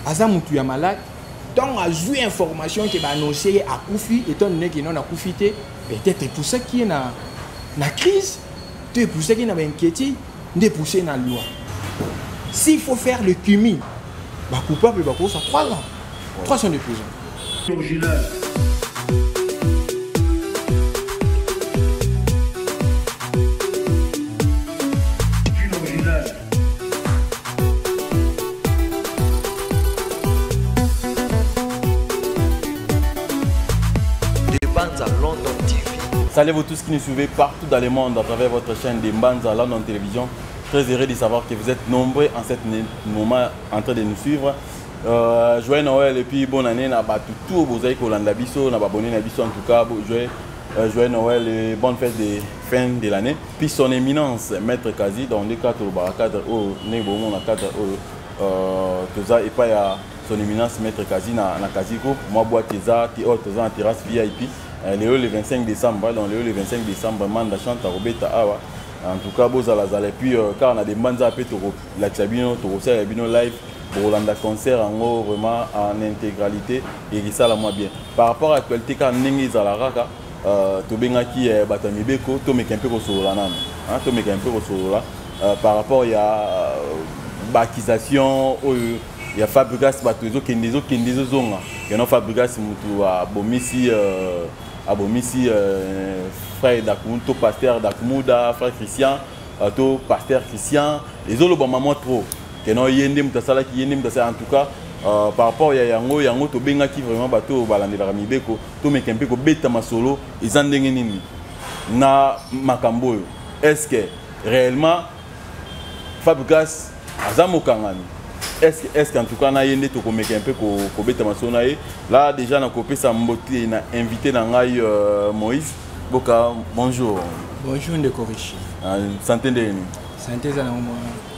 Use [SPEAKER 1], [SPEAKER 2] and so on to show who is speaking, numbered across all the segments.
[SPEAKER 1] Aza mutu ya malade. Ntango azwi information ke baannonce ye akufi, étant donné ke non akufi te, peut-être epusaki ye na crise, to epusaki ye na bainquiétude, nde epuse na loi. S'il faut faire le cumul, bacoupable bakosa 3 ans, 3 ans de prison.
[SPEAKER 2] Original.
[SPEAKER 3] Salut vous tous qui nous suivez partout dans le monde à travers votre chaîne de Mbanza London Télévision. Très heureux de savoir que vous êtes nombreux en ce moment en train de nous suivre. Joyeux Noël et puis bonne année na batu tout bozali kolanda biso na babonné na biso en tout cas joyeux Noël et bonne fête de fin de l'année. Puis son éminence Maître Kazi dans le cadre cadre o ne bomo na cadre o toza et pas ya son éminence Maître Kazi na Kazi group moi boîte eza ti o toza en terrasse VIP. Le 25 décembre, donc le 25 décembre Manda chante à Robeta awa. En tout cas bozala zala et puis car na des mbanza pe to la tsabino to ça bino live pour la concert en gros vraiment en intégralité et ça la moi bien. Par rapport à l'actualité quand ndenge ezala kaka tobengaki bato ya mibeko, tomeka mpe kosolola nano. Hein, tomeka mpe kosolola par rapport ya ba accusation oyo ya Fabregas bato ezokende ezokende ezozonga. Keno Fabregas mutu abomisi frère Dakumuda, to pasteur Dakumuda, frère Christian, to pasteur Christian, ezoloba mama trop. Keno yende mutu asalaki, yende mutu asalaki. En tout cas, par rapport ya yango, yango tobengaki vraiment bato balandelaka mibeko, tomeka mpe kobeta masolo eza ndenge nini na makambo oyo. Est-ce que réellement Fabregas aza mokangami? Est-ce que en tout cas na ye nde tokomeka mpe kobeta masolo na ye? Là déjà na kopesa mbote na invité na ngai Moïse Boka, bonjour.
[SPEAKER 1] Bonjour ndeko Richi.
[SPEAKER 3] Santé ndenge nini?
[SPEAKER 1] Santé eza na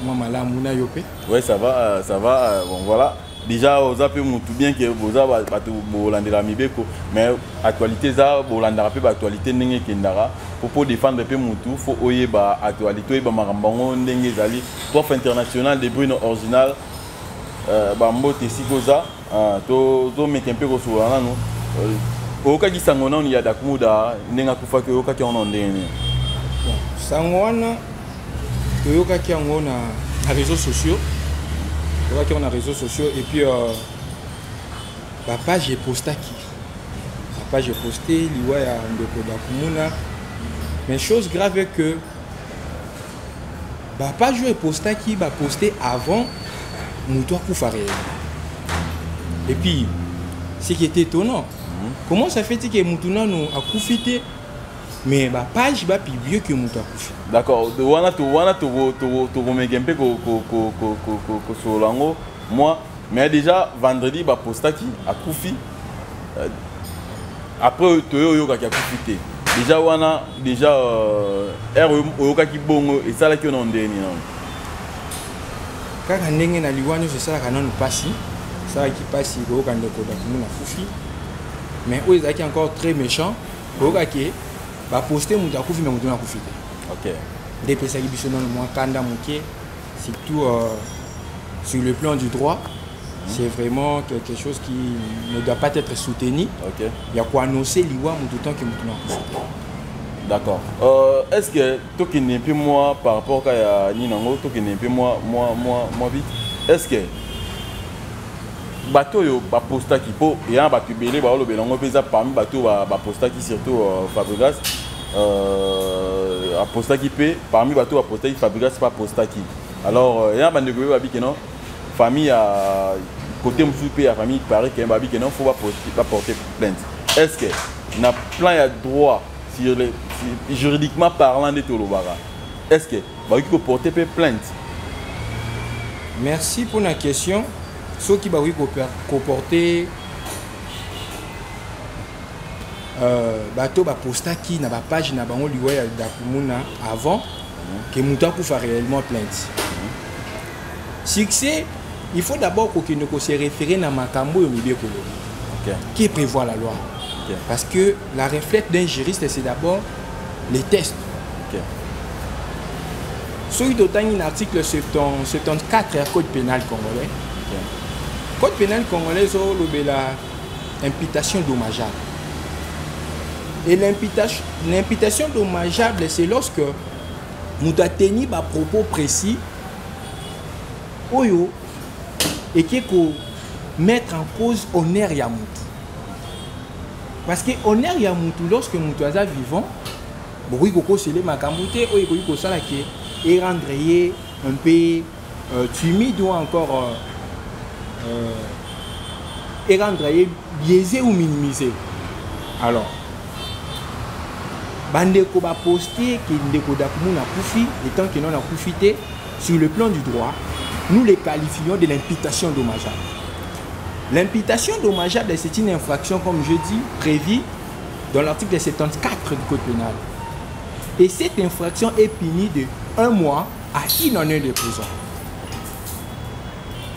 [SPEAKER 1] mwa malamu na yo pe?
[SPEAKER 3] Ouais, ça va, ça va. Bon voilà. Déjà oza pe mutu bien que boza bato bolandela mibeko, mais actualité za bolandaka pe ba actualité ndenge kendaka. Pour défendre pe mutu, faut oyeba actualité, oyeba makambo yango ndenge ezali. Prof international de Bruno original, ba mbote sikoza, to meke mpe kosolola nanu. Oyokaki sango nanu ya Dakumuda ndenge akufaki, oyokaki yango nanu ndenge nini?
[SPEAKER 1] Bon, sango wana toyokaki yango na réseaux sociaux. Toyokaki yango na réseaux sociaux et puis ba page epostaki. Ba page eposté liwa ya ndeko Dakumuna. Mais chose grave est que ba page oyo epostaki, ba posté avant moto akufa réellement. Et puis ce qui était étonnant, comment ça fait que moto nanu akufi te, mais ba page ba publier que moto akufi.
[SPEAKER 3] D'accord, de wana to wana to to to komeke mpe ko ko ko ko ko ko ko solola yango moi, mais déjà vendredi ba postaki akufi. Après toyo oyokaki akufi te. Déjà wana déjà heure oyokaki bongo esalaki yo na ndenge nini nanu?
[SPEAKER 1] Kaka ndenge na liwa nyonso esalaka nanu pasi, esalaki pasi koyoka ndeko Dakumuna akufi, mais oyo ezalaki encore très méchant koyoka ke ba poste moto akufi mais moto akufi te. Nde epesaki biso nanu mwa kanda moke, surtout sur le plan du droit. C'est vraiment quelque chose qui ne doit pas être soutenu. Il y a quoi annoncer liwa moto tant que moto na akufi te.
[SPEAKER 3] D'accord. Est-ce que toi qui n'es plus moi par rapport à Ninango, toi qui n'es plus moi, moi, moi, moi vite, est-ce que bateau yo ba posta qui po et un bateau belé ba lo belango pesa parmi bateau ba posta qui surtout Fabregas a posta qui pe parmi bateau ba posta qui Fabregas pas posta qui. Alors il y a un bande de ba bi que non famille à côté musu pe ya famille paraît que ba bi que non faut pas porter plainte. Est-ce que na plan ya droit sur les, sur, juridiquement parlant de Tolobara, est-ce que ba ki ko porter pe plainte?
[SPEAKER 1] Merci pour la question. Ceux qui ba ko porter bato ba postaki na ba page na bango liwa ya Dakumuna avant que moto akufa réellement plainte. Succès, il faut d'abord kokende ko se référer na makambo oyo mibeko elobi. Qui prévoit la loi? Parce que la reflète d'un juriste, c'est d'abord les tests. Soki totangi na article 74 ya code pénal congolais, Code pénal congolais ezolobela imputation dommageable. Et l'imputation dommageable, c'est lorsque moto ateni bapropos précis oyo eke ko mettre en cause honneur ya motu, parce que honneur ya motu, lorsque motu aza vivant, bokoki kokosele makambo te oyo ekoki kosala ke erendre ye un peu timide ou encore erendre ye biaisé ou minimisé. Alors bandeko baposte ke ndeko Dakumuno akufi, étant que non akufi te, sur le plan du droit, nous les qualifions de l'imputation dommageable. L'imputation dommageable, c'est une infraction, comme je dis, prévue dans l'article 74 du code pénal, et cette infraction est punie de un mois à une année de prison.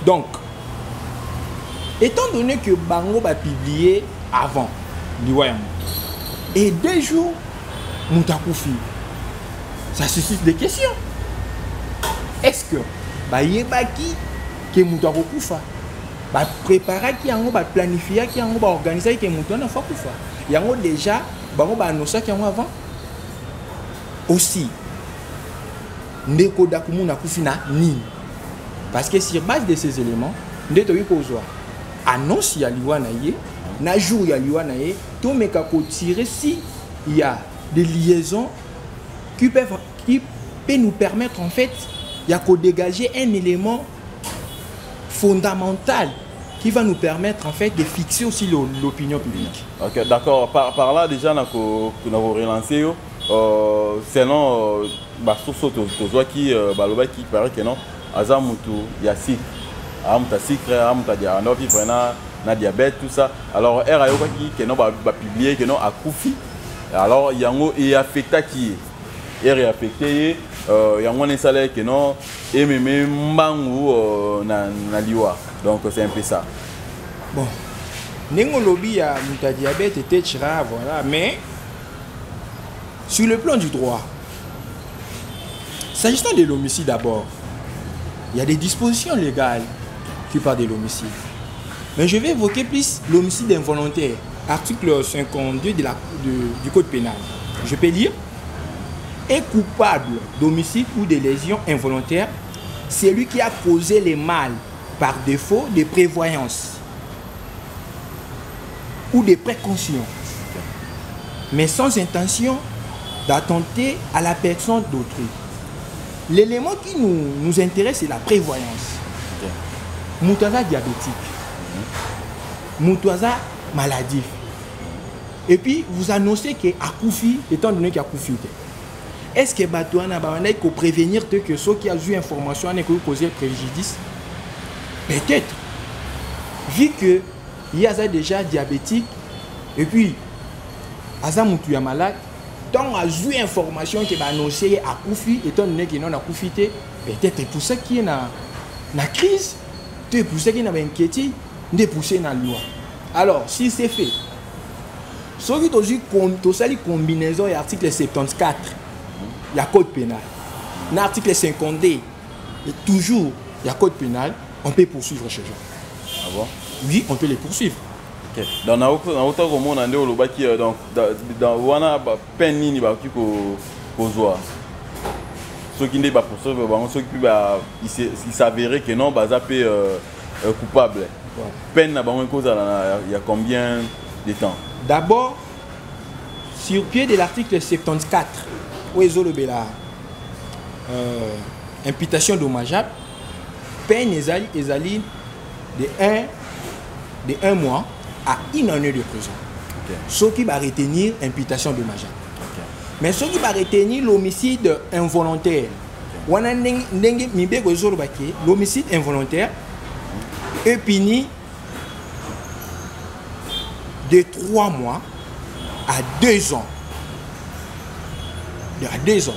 [SPEAKER 1] Donc, étant donné que bango va publier avant liwa ya moto et 2 jours moto akufi, ça suscite des questions. Est-ce que bayebaki ke moto akokufa, bapréparaki yango, baplanifiaki yango, baorganisaki ke moto wana fa kufa yango? Déjà bango baannonçaki yango avant. Aussi, ndeko Dakumuno akufi na nini? Parce que sur base de ces éléments nde tokoki kozwa annonce ya liwa na ye na jour ya liwa na ye, tomeka kotirer si il y a des liaisons qui peut nous permettre en fait ya kodégager un élément fondamental qui va nous permettre en fait de fixer aussi l'opinion publique.
[SPEAKER 3] Ok, d'accord. Par là déjà, on a relancé selon basource tozwaki, balobaki, paraît que non, aza mutu ya sucre, aza mutu ya sucre, aza mutu ya vivre na diabète, tout ça. Alors ere ayokaki ke non, bapublier ke non, akufi, alors yango eaffectaki ye, ere eaffecte ye, yango wana esalaki ke non, ememe mbangu na liwa. Donc c'est un peu ça.
[SPEAKER 1] Bon, ndenge olobi ya moto ya diabète, etc., voilà. Mais sur le plan du droit, s'agissant de l'homicide d'abord, il y a des dispositions légales qui parlent de l'homicide, mais je vais évoquer plus l'homicide involontaire, article 52 du code pénal. Je peux lire: est coupable d'homicide ou de lésion involontaire celui qui a causé les mal par défaut de prévoyance ou de précaution, mais sans intention d'attenter à la personne d'autrui. L'élément qui nous intéresse, c'est la prévoyance. Moto aza diabétique, moto aza maladif, et puis vous annoncez que akufi, étant donné qu'akufi te. Est-ce que bato wana babandaki koprévenir te que soki azwi information wana ekoki causer préjudice? Peut-être, vu que ye aza déjà diabétique et puis aza mutu ya malade, ntango azwi information ke baannonce ye akufi, étant donné ke non, akufi te, peut-être epusaki ye na crise to epusaki ye na bainquiétude nde epuse na loi. Alors si c'est fait, soki tozwi, tosali combinaison ya article 74 ya code pénal na article 52 et toujours ya code pénal, on peut poursuivre ces gens.
[SPEAKER 3] Ah bon?
[SPEAKER 1] Oui, on peut les poursuivre.
[SPEAKER 3] Ok, donc nauta komona nde olobaki, donc dans wana peine nini bakoki kozwa soki nde bapoursuivre bango, soki mpe il s'avérait que non, baza mpe coupable, peine na bango ekozala ya combien de temps?
[SPEAKER 1] D'abord, sur pied de l'article 74 oyo ezolobela imputation dommageable, peine ezali de 1 mois à une année de prison soki baretenir imputation dommageable. Mais soki baretenir l'homicide involontaire, wana ndenge mibeko ezoloba ke l'homicide involontaire est puni de 3 mois à 2 ans. À 2 ans.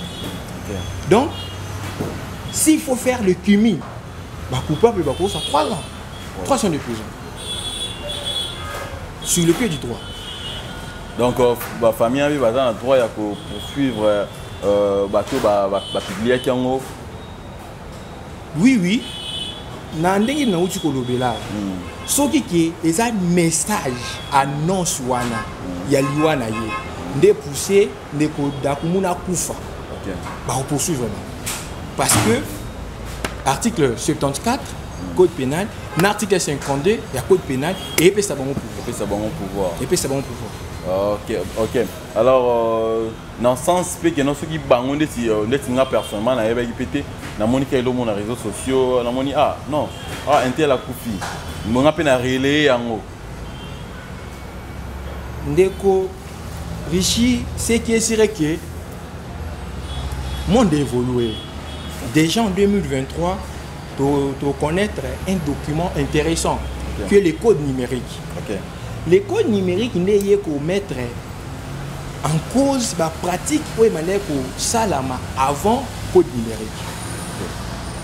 [SPEAKER 1] Donc, s'il faut faire le cumul, bah, coupable, bah, ça 3 ans. 3 ans de prison. Sur le pied du droit.
[SPEAKER 3] Donc, bah, famille abi baza na droit ya poursuivre bato bapubliaki yango?
[SPEAKER 1] Oui. Na ndenge nauti kolobela, soki ke eza message, annonce wana ya liwa na ye nde pousse ndeko Dakumuna akufa, bakopoursuivre bango, parce que article 74 code pénal na article 52 ya code pénal eyepesa bango pouvoir.
[SPEAKER 3] Epesa bango pouvoir.
[SPEAKER 1] Epesa bango pouvoir.
[SPEAKER 3] Ok. Alors, dans le sens mpe ke no, soki bango ndeti nga personnellement nayebaki mpe te, namoni ka eloko na réseaux sociaux, namoni: "Ah non, ah, un tel akufi." Nga mpe na relaye yango.
[SPEAKER 1] Ndeko Richi, ce qui est sûr est que monde évolué. Déjà en 2023, to connaître un document intéressant que le code numérique. Le code numérique nde ye komettre en cause bapratique oyo ebandaki kosalama avant code numérique.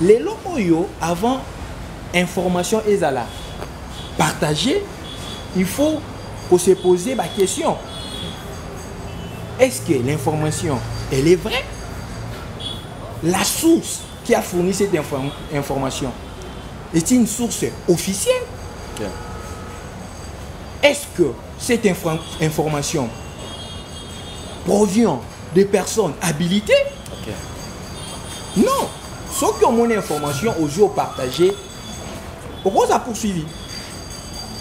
[SPEAKER 1] Lelo oyo, avant information ezala partagée, il faut qu'on se pose baquestion: est-ce que l'information, elle est vraie? La source qui a fourni cette information est une source officielle? Est-ce que cette information provient de personnes habilitées? Non. Ceux qui ont mon information aux yeux partagés, pourquoi ça poursuivi?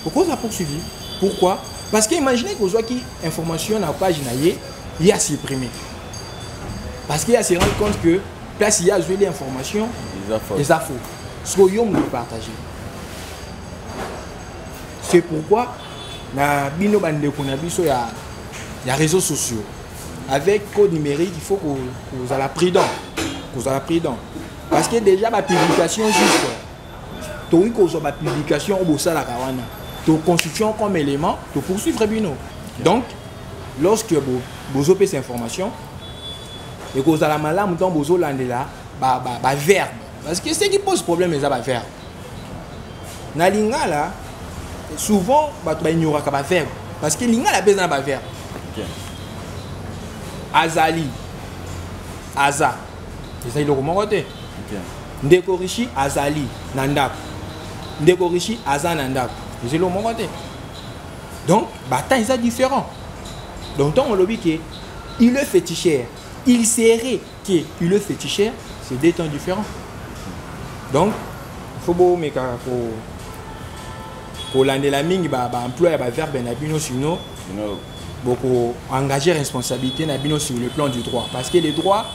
[SPEAKER 1] Pourquoi ça poursuivi? Pourquoi? Parce que imaginez que qui information na page na ye, il a supprimé. Parce qu'il a se rendre compte que place il y a joué l'information, eza faux. Ce que yo partager. C'est pourquoi na bino bandeko na biso ya réseaux sociaux, avec code numérique, il faut kozala prudent, kozala prudent, parce que déjà bapublication juste, tokoki kozwa bapublication oyo bosalaka wana, toconstitution comme élément topoursuivre bino. Donc lorsque bozopesa information, ekozala malamu ntango bozolandela baverbe, parce que ce qui pose problème eza baverbe. Na lingala, souvent bato baignoraka baverbe, parce que lingala mpe eza na baverbe. Azali, aza, eza eloko moko te. Ndeko Richi azali na ndako, ndeko Richi aza na ndako, eza eloko moko te. Donc batemps eza différent. Donc ntango olobi ke il est féticheur, il serait que il est féticheur, c'est deux temps différents. Donc il faut bomeka kolandela mingi baemploi ya baverbe na bino, sinon boko engager responsabilité na bino sur le plan du droit, parce que le droit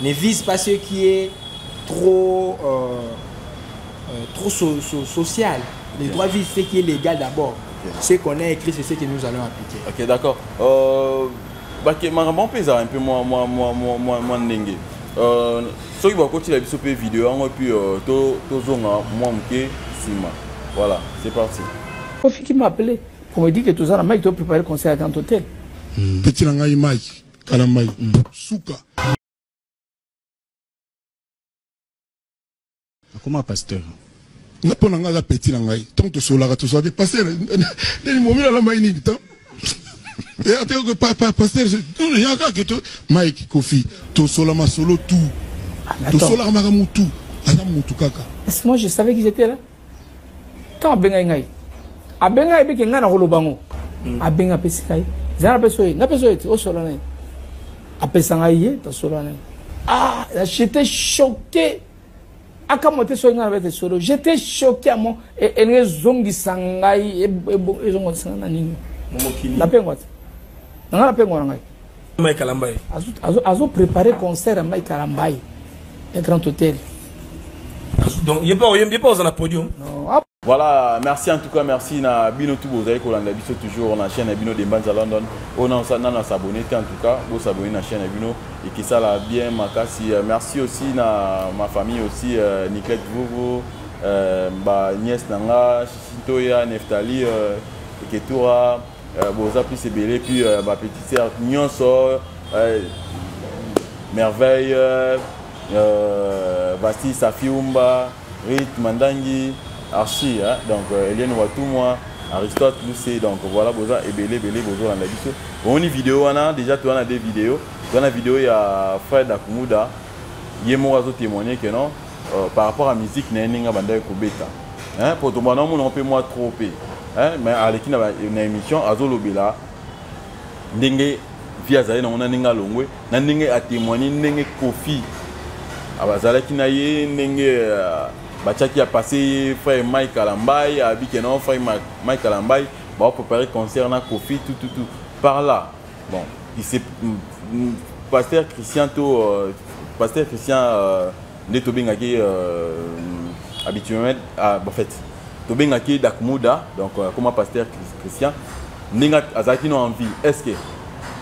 [SPEAKER 1] ne vise pas ce qui est trop social. Le droit vise ce qui est légal d'abord. Ce qu'on a écrit, c'est ce que nous allons appliquer.
[SPEAKER 3] Ok, d'accord. Makambo mpe ezala un peu mwa ndenge soki bakotila biso mpe video yango, puis tozonga mwa moke nsima. Voilà, c'est parti.
[SPEAKER 2] Kofi qui m'a appelé pour me dire que tout ça, Mike doit préparer le concert à Grand Hôtel.
[SPEAKER 4] Petit na ngai Mike Kalambai suka.
[SPEAKER 5] Akoma pasteur.
[SPEAKER 4] Nga, mpo na ngai, aza petit na ngai. Ntango tosolaka, tosolaka te pasteur nini momi alambai nini tan pasteur yaka ke to Mike Kofi tosola masolo tu.
[SPEAKER 2] Ah, mais attends.
[SPEAKER 4] Tosolaka makambo tu, aza mutu kaka.
[SPEAKER 2] Parce que moi, je savais qu'ils étaient là. Tant abengai ngai. Abengai beke ngai na koloba ngo. Abenga apesi ngai. Zala apesi oye, napesi oye te, osola na ye. Apesa ngai ye, tosola na ye. Ah, j'étais choqué. Akamwa te soki ngai na bete solo. J'étais choqué à mon elingi ezongisa ngai, ezongisa ngai na nini. Napengwa te. Na ngai napengwa na ngai.
[SPEAKER 6] Mike Kalambai.
[SPEAKER 2] Azo préparer concert ya Mike Kalambai. Un grand hôtel.
[SPEAKER 6] Donc ye pas oza na podium.
[SPEAKER 2] Non. Ah,
[SPEAKER 3] Voilà, merci en tout cas, merci na bino tout bozali kolanda biso toujours na chaîne na bino de Mbanza London. On a nana s'abonner en tout cas, vous s'abonner na chaîne na bino et qui ça la bien makasi. Merci aussi na ma famille aussi, Nicolette Vovo, ba nièce nanga, Shintoya, Neftali, Ketura, boza plus ebele, puis ma petite sœur nyonso, Merveille, Basti Safiumba, Rit Mandangi, Archie, hein, donc Eliane Watumwa, Aristote Lucé, donc voilà, boza ebele ebele bozo landa biso. On y vidéo wana déjà, tu as des vidéos. Tu as vidéo, il y a frère Dakumuda, ye moko azo témoigner que non. Par rapport à musique na ye ndenge abandaki kobeta, hein, po tobanda omona mpe mwa trop mpe, hein, mais aleki na émission, azolobela ndenge vie azali nango na ndenge alongwe, na ndenge atémoigne ndenge Kofi azalaki na ye, ndenge batiaki ya passé ye frère Mike Kalambai, abiki non, frère Mike Kalambai baopréparé concert na Kofi, tout tout tout par là. Bon, il s'est pasteur Christian to pasteur Christian nde tobengaki habituellement, ah, en fait tobengaki Dakumuda. Donc comment pasteur Christian ndenge azalaki no en vie, est ce que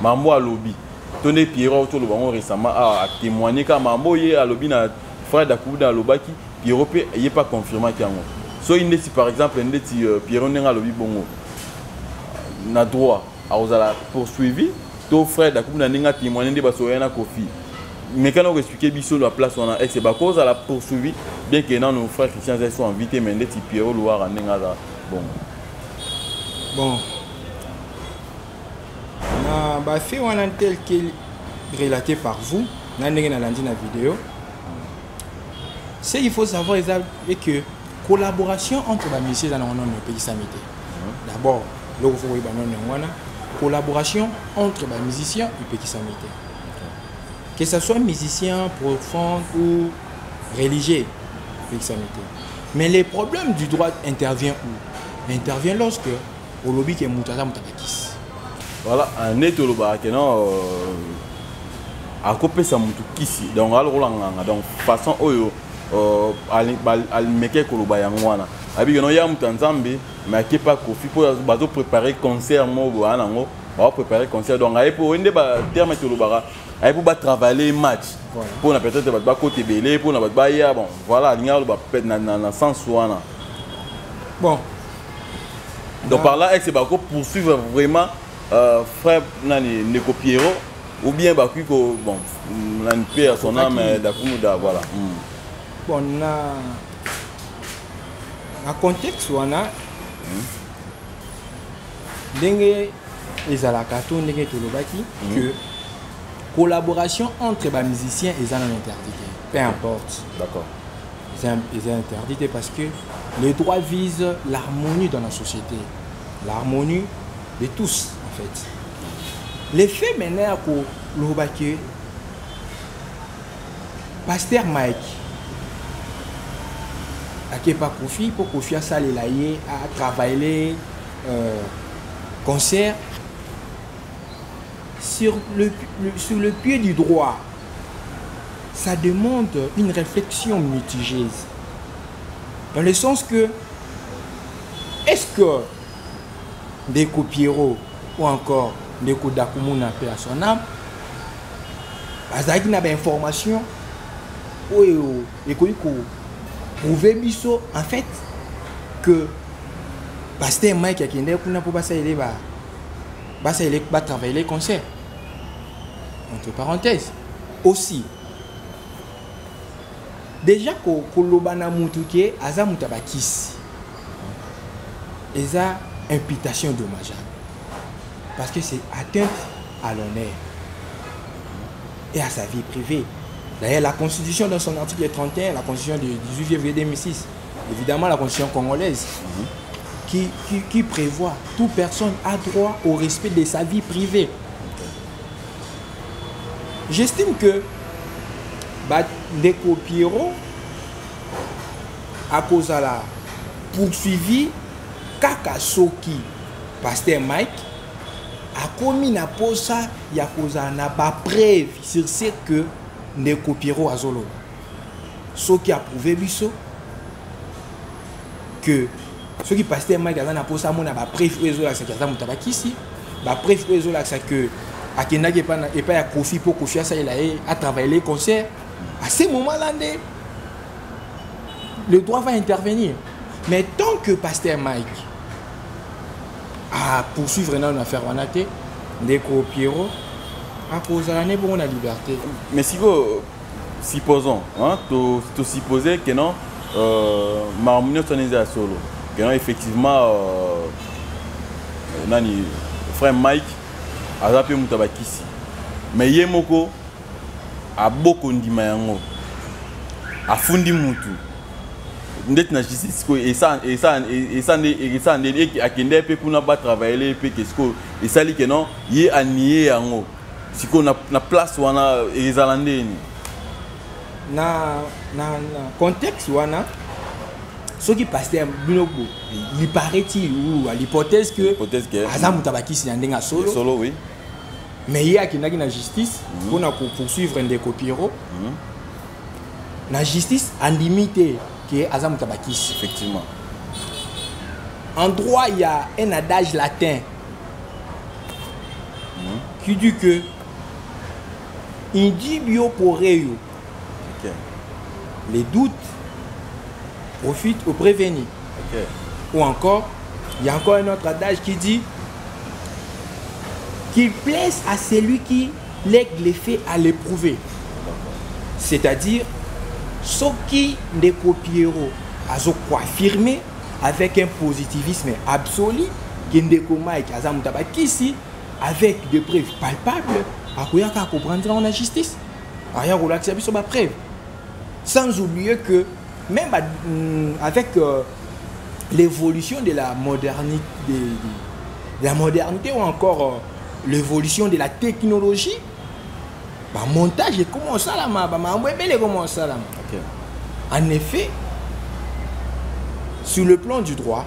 [SPEAKER 3] mambo alobi to nde Pierrot toloba yango récemment atémoigne kaka mambo ye alobi na frère Dakumuda alobaki, Pierrot mpe ye mpe aconfirmaki yango? Soki ndeti par exemple ndeti Pierrot ndenge alobi bongo, na droit akozala poursuivi to frère Dakumuda ndenge atémoigne nde basoya na Kofi? Mekana koexplike biso na place wana, est ce bakozala poursuivi, bien que nano frère Christian azali so en vie te, mais ndeti Pierrot Luwara ndenge aza bongo?
[SPEAKER 1] Bon, na bafaits wana tel que relaté par vous, na ndenge nalandi na vidéo, ce qu'il faut savoir eza est que collaboration entre bamusicien eza nango nano epekisami te. D'abord eloko faut koyeba nano yango wana, collaboration entre bamusicien epekisami te, que ce soit musicien profond ou religieux, epekisami te. Mais les problèmes du droit intervient où? Intervient lorsque olobi ke moto aza moto abakisi.
[SPEAKER 3] Voilà, nde tolobaka ke non, akopesa motu kisi, donc alokola nganga. Donc façon oyo alimeke koloba yango wana, abi ke non, ya moto ya Nzambe, mais akepa Kofi mpo bazopréparé concert moko boya nango, baopréparé concert. Donc aye mpo nde baterme tolobaka, aye mpo batravaille match mpona peut-être bato bakota ebele, mpona bato baya. Bon, voilà, alingi aloba na sens wana.
[SPEAKER 1] Bon.
[SPEAKER 3] Donc par là, est-ce bako poursuivre vraiment frère nani, ndeko Pierrot, ou bien bakoki ko, bon, nani, paix à son âme, Dakumuda, voilà.
[SPEAKER 1] Bon, na contexte wana, ndenge ezalaka to ndenge tolobaki que collaboration entre bamusicien eza nano interdit te, peu importe. Eza interdit te parce que le droit vise l'harmonie dans la société, l'harmonie de tous en fait. Le fait maintenant ya koloba ke pasteur Mike akepa Kofi mpo Kofi asalela ye atravaille concert, sur le pied du droit, ça demande une réflexion mitigée. Dans le sens que, est-ce que ndeko Pierrot ou encore ndeko Dakumuna, paix à son âme, bazalaki na bainformation oyo ekoki koprouve biso en fait que pasteur Mike akendaki kuna mpo basalele basalele batravaille concert? Entre parenthèses aussi, déjà koloba na mutu ke aza moto ya bakisi eza imputation dommageable, parce que c'est atteinte à l'honneur et à sa vie privée. D'ailleurs, la Constitution, dans son article 31, la Constitution du 18 février 2006, évidemment la Constitution congolaise, qui prévoit: toute personne a droit au respect de sa vie privée. J'estime que ndeko Pierrot akozala poursuivi kaka soki pasteur Mike akomi na posa ya kozala na bapreuve sur ce que ndeko Pierrot azoloba. Soki aprouve biso que, soki pasteur Mike aza na posa amona bapreuve oyo ezolakisaki aza moto abakisi, bapreuve oyo ezolakisa que akendaki epai ya Kofi mpo Kofi asalela ye atravaille concert, à ce moment là nde le droit va intervenir. Mais tant que pasteur Mike a poursuivre nano affaire wana te, ndeko Pierrot akozala ne bongo na liberté.
[SPEAKER 3] Mais sikoyo, supposons, hein, to supposer que non, makambo nyonso wana eza ya solo, que non, effectivement, nani, frère Mike aza mpe moto ya bakisi, mais ye moko abokondima yango. Afundi mutu ndeti na justice sikoyo esa nde akende mpe kuna batravaille mpe ke sikoyo esali ke non, ye anie yango. Sikoyo na place wana ezala ndeni?
[SPEAKER 1] Na contexte wana, soki pasteur bino, il paraît-il ou à l'hypothèse que
[SPEAKER 3] Hypothèse que
[SPEAKER 1] aza moto abakisi na ndenge ya solo,
[SPEAKER 3] solo, oui.
[SPEAKER 1] Mais ye akendaki na justice mpona kopoursuivre ndeko Pierrot. Na justice andimi te ke aza moto abakisi. En droit, il y a un adage latin qui dit que in dubio pro reo, les doutes profitent au prévenu. Ou encore, il y a encore un autre adage qui dit qu'il plaise à celui qui lègue les faits à l'éprouver. C'est-à-dire, soki ndeko Pierrot azokoaffirmer avec un positivisme absolu ke ndeko Mike aza moto abakisi, avec des preuves palpables, akoyaka akobrandir yango na justice, aya kolakisa biso bapreuve. Sans oublier que même avec l'évolution de la modernité, de la modernité ou encore l'évolution de la technologie, bamontage ekoma osalama, bamakambo ebele ekoma osalama. En effet, sur le plan du droit,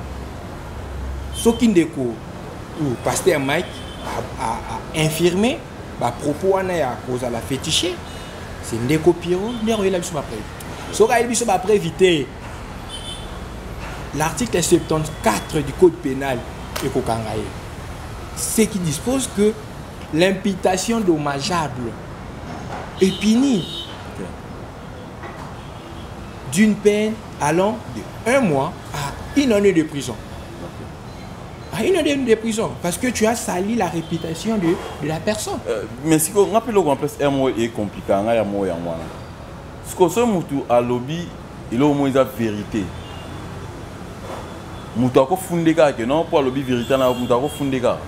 [SPEAKER 1] soki ndeko ou pasteur Mike a infirmé bapropos wana ya kozala fétiche, c'est ndeko Pierrot nde akoyela biso bapreuve. Soki ayeli biso bapreuve te, l'article 74 du code pénal ekokanga ye, ce qui dispose que l'imputation dommageable est punie d'une peine allant de un mois à une année de prison. À une année de prison, parce que tu as sali la réputation de la personne.
[SPEAKER 3] Mais sikoyo nga mpe eloko en place air moko ecompliquer ngai ya moko yango wana. Sikoyo soki motu alobi eloko moko eza vérité, moto akofunde kaka ke non, mpo alobi vérité na moto akofunde kaka?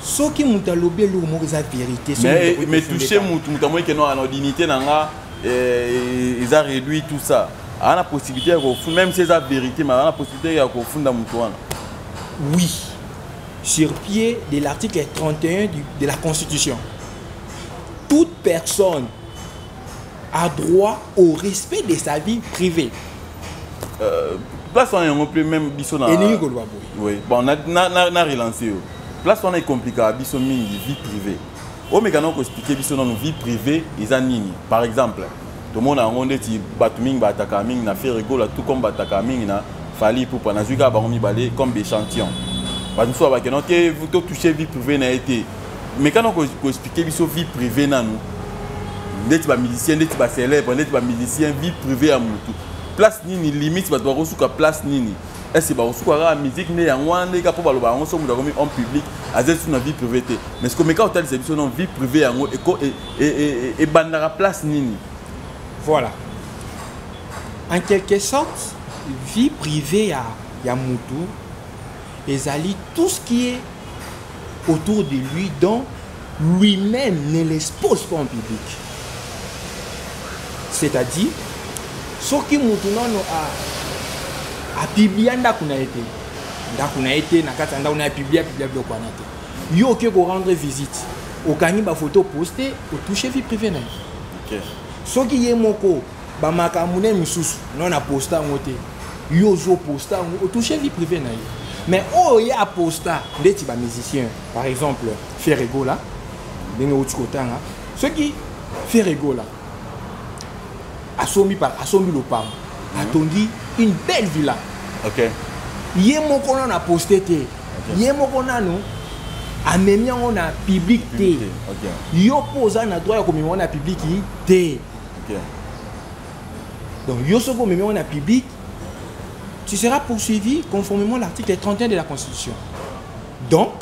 [SPEAKER 1] Soki moto alobi eloko moko eza vérité, soki moto akoki
[SPEAKER 3] mais
[SPEAKER 1] kofunde
[SPEAKER 3] touche
[SPEAKER 1] kaka.
[SPEAKER 3] Mutu amoni ke non, ana dignité na nga eza réduit, tout ça, aza na possibilité ya kofunda, même si eza vérité, mais aza na possibilité ya kofunda motu wana?
[SPEAKER 1] Oui, sur pied de l'article 31 de la Constitution. Toute personne a droit au respect de sa vie privée.
[SPEAKER 3] Place wana yango mpe même biso na
[SPEAKER 1] Elingi koloba boye.
[SPEAKER 3] Oui, bon, na relancer yo. Place wana ecompliquaka biso mingi, vie privée. Omeka na koexpliquer biso nano vie privée eza nini. Par exemple, tomona yango ndeti bato mingi batakaka mingi na Ferre Gola, tout comme batakaka mingi na Fally Ipupa. Nazwi kaka bango mibale comme baéchantillon. Bato mosusu babakena te, totouche vie privée na ye te. Meka na koexpliquer biso vie privée nanu, ndeti bamusicien, ndeti bacélèbre, ndeti bamusicien, vie privée ya motu place nini, limite bato bakosuka place nini? Est-ce bakosuka kaka musique nde yango wana nde kaka mpo baloba yango, so moto akomi homme public, aza lisusu na vie privée te? Mais ce komeka kotalisa biso non, vie privée yango ebandaka place nini?
[SPEAKER 1] Voilà. En quelque sorte, vie privée ya mutu ezali tout ce qui est autour de lui dont lui-même ne l'expose pas en public. C'est-à-dire, soki mutu nano apublia ndako na ye te, ndako na ye te, na kati ya ndako na ye apublia publia biloko wana te, yo oke korendre visite, okangi bafoto, poste, otouche vie privée na ye. Soki ye moko bamakambo ne misusu no na posta yango te, yo ozoposta yango, otouche vie privée na ye. Mais oyo ye aposta, ndeti bamusicien, par exemple Ferre Gola, ndenge outi kotanga, soki Ferre Gola asombi asombi lopango, atongi une belle villa, ye moko nano aposte te, ye moko nano amemi yango na public te, yo mpo oza na droit ya komema yango na public te. Donc yo soki omemi yango na public, tu seras poursuivi conformément à l'article 31 de la Constitution. Donc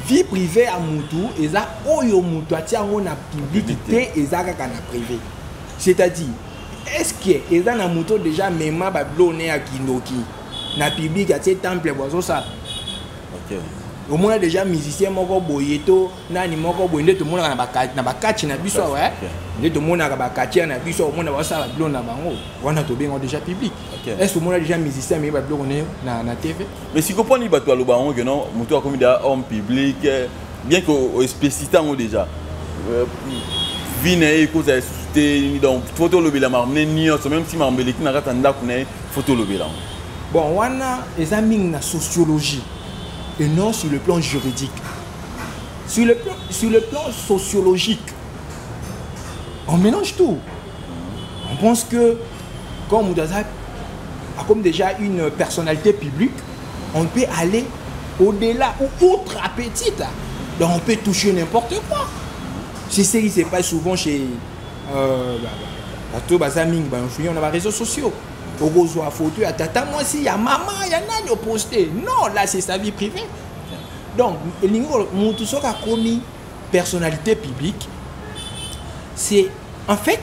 [SPEAKER 1] vie privée ya mutu eza oyo mutu atia yango na public
[SPEAKER 3] Public
[SPEAKER 1] te, eza kaka na privé. C'est-à-dire, est-ce que eza na moto déjà mema babilo ne ya kindoki na public, atie temple bo azosala? Omona déjà musicien moko boye to nani moko boye nde tomonaka na bakati na biso awa, eh? Nde tomonaka bakati na biso, omona basala biloko na bango wana, tobenga déjà public. Est ce omona déjà musicien amemi babiloko na TV?
[SPEAKER 3] Mais sikoyo, mponi bato baloba yango ke non, moto akomi déjà homme public, bien que oexplicite yango déjà, vie na ye ekozala lisusu te, donc faut tolobela makambo ne nyonso, même si makambo eleki na kati ya ndako na ye, faut tolobela yango?
[SPEAKER 1] Bon, wana eza mingi na sociologie et non sur le plan juridique. Sur le plan sociologique, on mélange tout. On pense que comme moto aza a comme déjà une personnalité publique, on peut aller au-delà ou outre appétit. Donc on peut toucher n'importe quoi. C'est ce qui se passe souvent chez bato baza mingi bainfluent na baréseaux sociaux. Okozwa photo ya tata mwasi, ya mama, ya nani, oposte. Non, là c'est sa vie privée. Donc elingi motu soki akomi personnalité publique, c'est en fait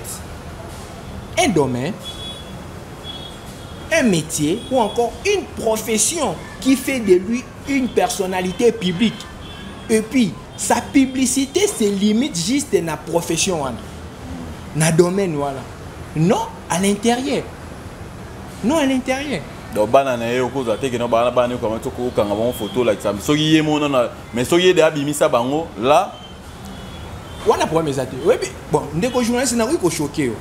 [SPEAKER 1] un domaine, un métier ou encore une profession qui fait de lui une personnalité publique. Et puis sa publicité se limite juste na profession wana, na domaine wana, non à l'intérieur, non à l'intérieur.
[SPEAKER 3] Donc bana na ye, okozwa te keno bana bana okanga soki okanga bango photo, olakisa soki ye mona, mais soki ye de abimisa bango là.
[SPEAKER 1] Wana problème eza te. Oyebi, bon, ndeko journaliste, nakoki kochoquer yo.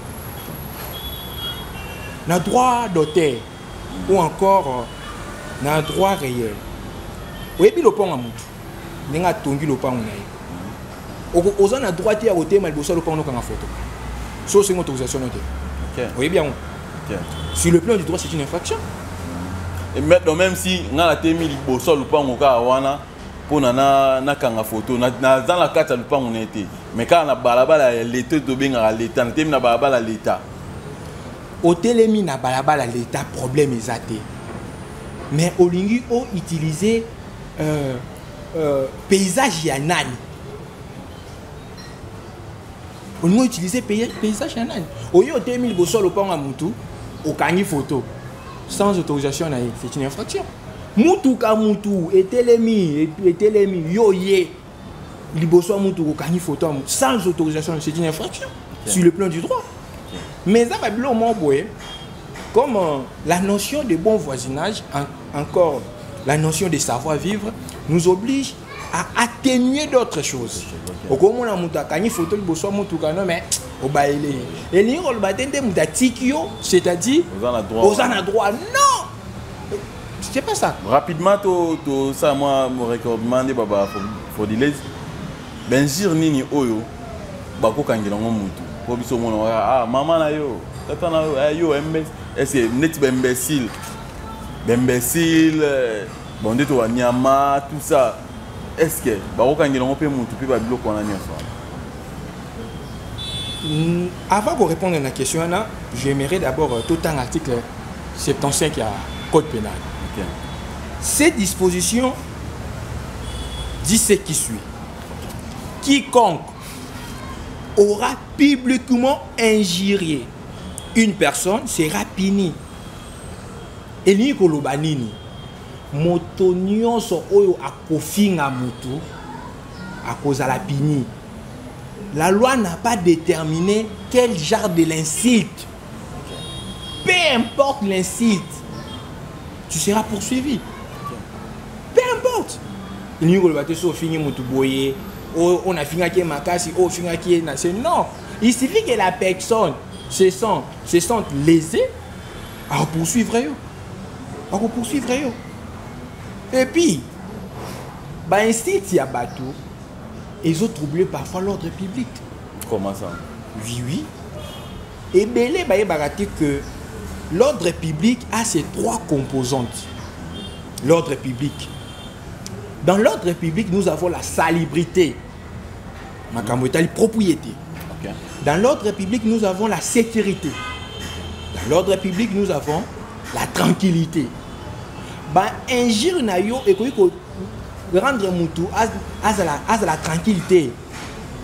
[SPEAKER 1] Na droit d'auteur ou encore na droit réel, oyebi, lopango ya motu, ndenge atongi lopango na ye, oza na droit te ya kotema liboso ya lopango, nokanga photo so osengi autorisation no te. Oyebi yango? Sur le plan du droit, c'est une infraction.
[SPEAKER 3] Et maintenant, même si nga natemi liboso ya lopango kaka wana mpona nakanga photo, naza na kati ya lopango na ye te, mais kaka na balabala ya leta, tobengaka leta, natemi na balabala ya leta.
[SPEAKER 1] Otelemi na balabala leta, problème eza te. Mais olingi outiliser paysage ya nani? Olingi outiliser paysage ya nani? Oye, otelemi liboso ya lopango ya mutu, okangi photo sans autorisation na ye, c'est une infraction. Mutuka mutu etelemi, etelemi, yo ye liboso ya mutuka, okangi photo ya mutu sans autorisation, c'est une infraction sur le plan du droit. Mais eza babiloko moko boye comme la notion de bon voisinage, encore la notion de savoir-vivre nous oblige à atténuer d'autres choses. Okomona moto akangi photo liboso ya motuka, no, mais obayele ye, elingi koloba te nde moto atiki yo, c'est-à-dire
[SPEAKER 3] oza na droit.
[SPEAKER 1] Oza na droit, non, c'est pas ça.
[SPEAKER 3] Rapidement, tosala mwa recordement nde baba frauduleuse, bainjure nini oyo bakokangela yango mutu? Mpo biso omona ah, mama na yo, tata na yo, eh, yo est ce neti baimbécile, baimbécile, bon, nde to banyama, tout ça, est ce que bakokangela yango mpe mutu mpe babiloko wana nyonso wana?
[SPEAKER 1] Avant de répondre à la question wana, j'aimerais d'abord tout un article 75 ya code pénal. Ces dispositions dit ce qui suit: quiconque aura publiquement injurié une personne sera puni. Elingi koloba nini? Moto nyonso oyo akofinga motu akozala puni. La loi n'a pas déterminé quel genre de l'insulte. Peu importe l'insulte, tu seras poursuivi, peu importe. Elingi koloba te so ofingi motu boye, oyo nafingaki ye makasi, oyo ofingaki ye na se, non. Il suffit que la personne se sente lésée, akopoursuivre yo, akopoursuivre yo. Et puis bainsulte ya bato ezotroubler parfois l'ordre public.
[SPEAKER 3] Comment ça?
[SPEAKER 1] Oui, ebele bayebaka te que l'ordre public a ses trois composantes. L'ordre public, dans l'ordre public, nous avons la salubrité, makambo etali propriété. Dans l'ordre public, nous avons la sécurité. Dans l'ordre public, nous avons la tranquillité. Bainjure na yo ekoki rendre mutu azala tranquillité.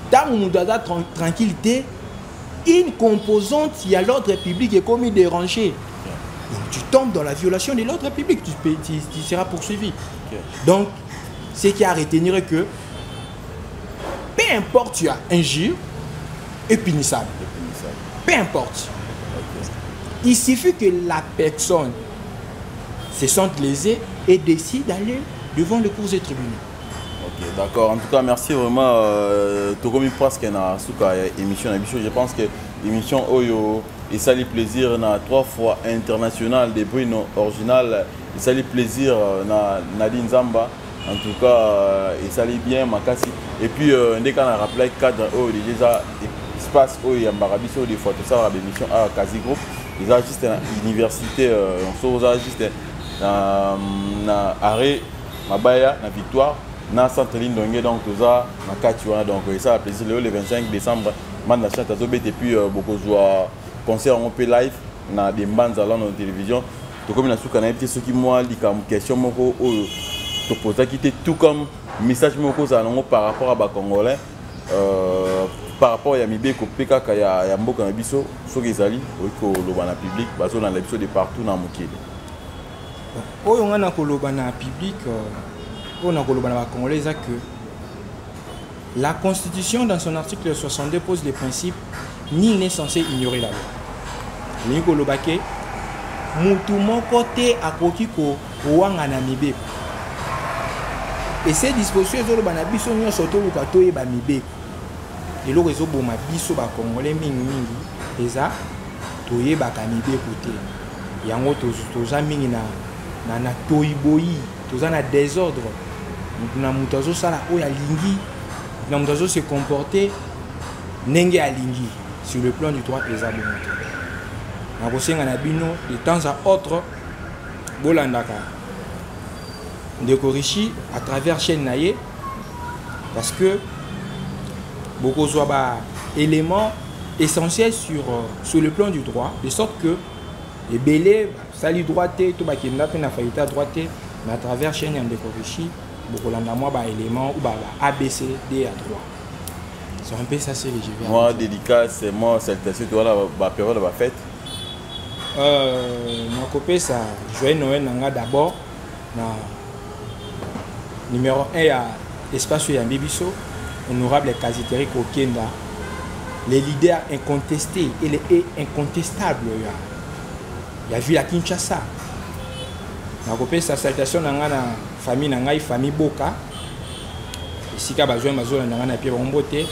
[SPEAKER 1] Ntango mutu aza tranquillité, une composante ya l'ordre public ekomi dérangé. Donc tu tombes dans la violation de l'ordre public, tu seras poursuivi. Donc Ce qui a retenir est que peu importe tu as injure est punissable. Peu importe. Il suffit que la personne se sente lésée et décide d'aller devant le cours des tribunaux.
[SPEAKER 3] Ok, d'accord. En tout cas, merci vraiment. Tokomi presque na suka émission na biso. Je pense que émission oyo esali plaisir na trois fois international de Bruno original. Esali plaisir na Nadine Zamba. En tout cas, esali bien makasi. Et puis ndeka na rappelé cadre oyo déjà espace oyo ya Mbarabiso des fois tout ça la émission à Kazi Group. Ils ont juste une université on so juste na arrêt Mabaya na Victoire na centre Lindonge, donc tout ça na kati wana, donc ça a plaisir le 25 décembre Manda Chante azobeta et puis beaucoup joie concert on peut live na des mbanza là na télévision. To comme na suka na petit soki moi likambo question moko oyo to posa qui était tout comme message moko za nango par rapport à ba congolais, par rapport ya mibeko pe kaka ya mboka na biso soki ezali oki koloba na public bazo na biso de partout na mokili.
[SPEAKER 1] Oyo nga na koloba na public, oyo na koloba na ba congolais eza que la constitution dans son article 62 pose le principe nul n'est censé ignorer la loi. Lingi koloba ke mutu moko te akoki kowanga na mibeko. Et ces dispositions ezoloba na biso nyonso toluka toyeba mibeko. Eloko ezoboma biso ba congolais mingi mingi eza toyebaka mibeko te. Yango toza mingi na toyiboyi, toza na désordre. Mutu na mutu azosala oyo alingi, mutu na mutu azo se comporter ndenge alingi. Sur le plan du droit eza bongo te. Nakosenga na bino de temps à autre bolandaka ndeko Richi à travers chaîne na ye, parce que bokozwa ba éléments essentiels sur le plan du droit, de sorte que ebele sali droit te to bakenda pe na faculté ya droit te, mais à travers chaîne ya ndeko Richi bokolanda mwa ba éléments ou ba A B C D ya droit. C'est un peu ça, c'est que je vais
[SPEAKER 3] Moi,
[SPEAKER 1] dire.
[SPEAKER 3] dédicace, moi, salutation, toi, la, ba période de la fête.
[SPEAKER 1] Ma copine, ça, joyeux Noël, nanga d'abord, na numéro 1, il y a espace où il y a Bibiso, honorable Kaziteric Okenda, les leaders incontestés et les et incontestables, il y a, il y a vu la Kinshasa. Ma copine, sa salutation, nanga na famille, nanga, famille Boka. Esika bazwa mazola nanga na Pierre Mbote,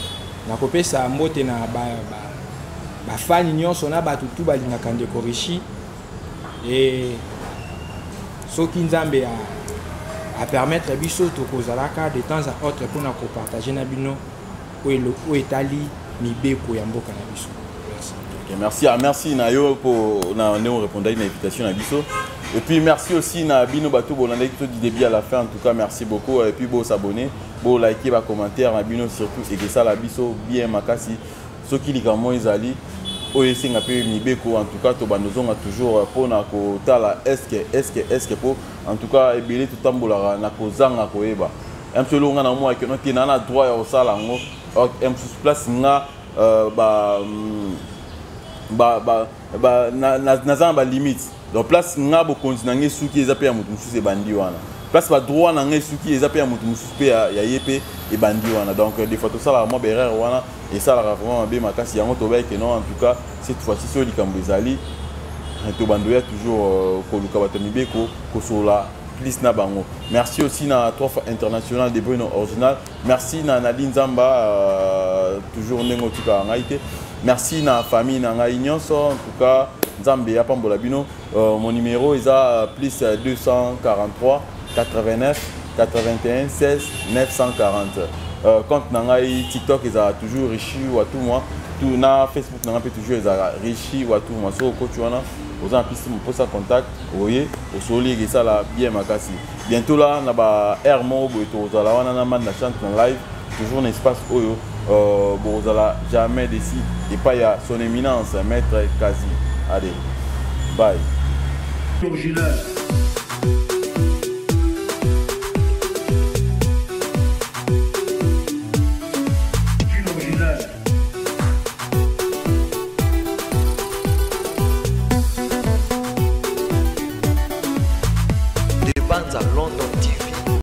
[SPEAKER 1] na kopesa mbote na ba fani nyonso na bato tu balingaka ndeko Richi. Et soki Nzambe a permettre biso tokozalaka de temps à autre mpona kopartage na bino oyo etali mibeko ya mboka na biso. Merci.
[SPEAKER 3] Ok, merci. Ah, merci na yo pour na ndenge répondre à une invitation na biso. Et puis merci aussi na bino bato bolandaki tout du début à la fin. En tout cas, merci beaucoup. Et puis bo s'abonner, bo liker ba commentaire na bino surtout et que ça la biso bien makasi. Soki likambo ezali oyo esenga mpe mibeko, en tout cas to bandozonga toujours mpona kotala est-ce que po en tout cas ebele totambolaka na kozanga koyeba. Un peu longa na mwa ke no te na na droit ya kosala yango. Ok, un mosusu place nga, ba, ba, ba, ba, na, na, naza na ba limite. Donc place nga bokonzi na ngai suki eza pe ya motu mosusu ebandi wana. Place ba droit na ngai suki eza pe ya motu mosusu pe ya ye pe ebandi wana. Donc des fois tosalaka mwa ba erreur wana esalaka vraiment mabe makasi. Yango tobayeke que non, en tout cas cette fois-ci soki likambo ezali tobando ya toujours koluka bato ya mibeko kosola plus na bango. Merci aussi na trois fois international de Bruno original. Merci na Nadine Zamba, toujours ndenge otikaka ngai te. Merci na famille na ngai nyonso. En tout cas Nzambe ya pambola bino. Mon numéro eza plus 243 89 81 16 940. Compte na ngai TikTok eza toujours Richi Watumwa. Tout na Facebook na ngai pe toujours eza Richi Watumwa. So coach wana oza na piste mposa contact oye osoli esala bien makasi. Bientôt là na ba air moko boye tozala wana na Manda Chante na live toujours na espace oyo bozala jamais déçu et pas ya son éminence maître Kazi. Allez, bye.
[SPEAKER 5] Original.